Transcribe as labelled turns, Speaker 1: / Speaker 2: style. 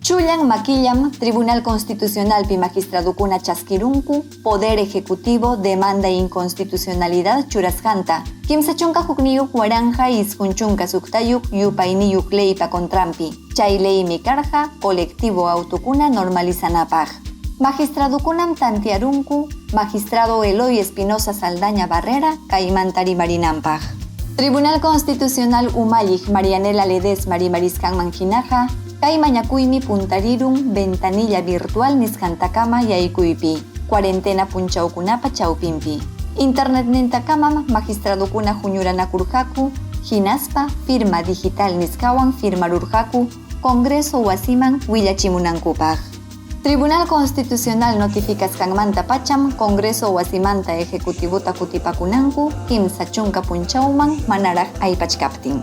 Speaker 1: Chullan makillam Tribunal Constitucionalpi magistradukuna chaskirunku Poder Ejecutivo demanda inconstitucionalidad churasqanta, 31 1096 yupayniyuq leypa contranpi, chay leymi karqa colectivo autukuna normalizanapaq. Magistradukunam tantearunku magistrado Eloy Espinosa Saldaña Barrera kaymanta rimarinanpaq. Tribunal Constitucional umalliq Marianela Ledesma rimarisqanman hinaqa, kay mañakuymi puntarirun ventanilla virtual nisqantakama yaykuypi, cuarentena punchawkunapa chawpinpi. Internetnintakamam magistradukuna huñuranakurqaku hinaspa firma digital nisqawan firmarurqaku Congreso wasiman willachimunankupaq. Tribunal Constitucional notificasqanmanta pacham Congreso wasimanta Ejecutivota kutipakunanku 30 punchawman manaraq aypachkaptin.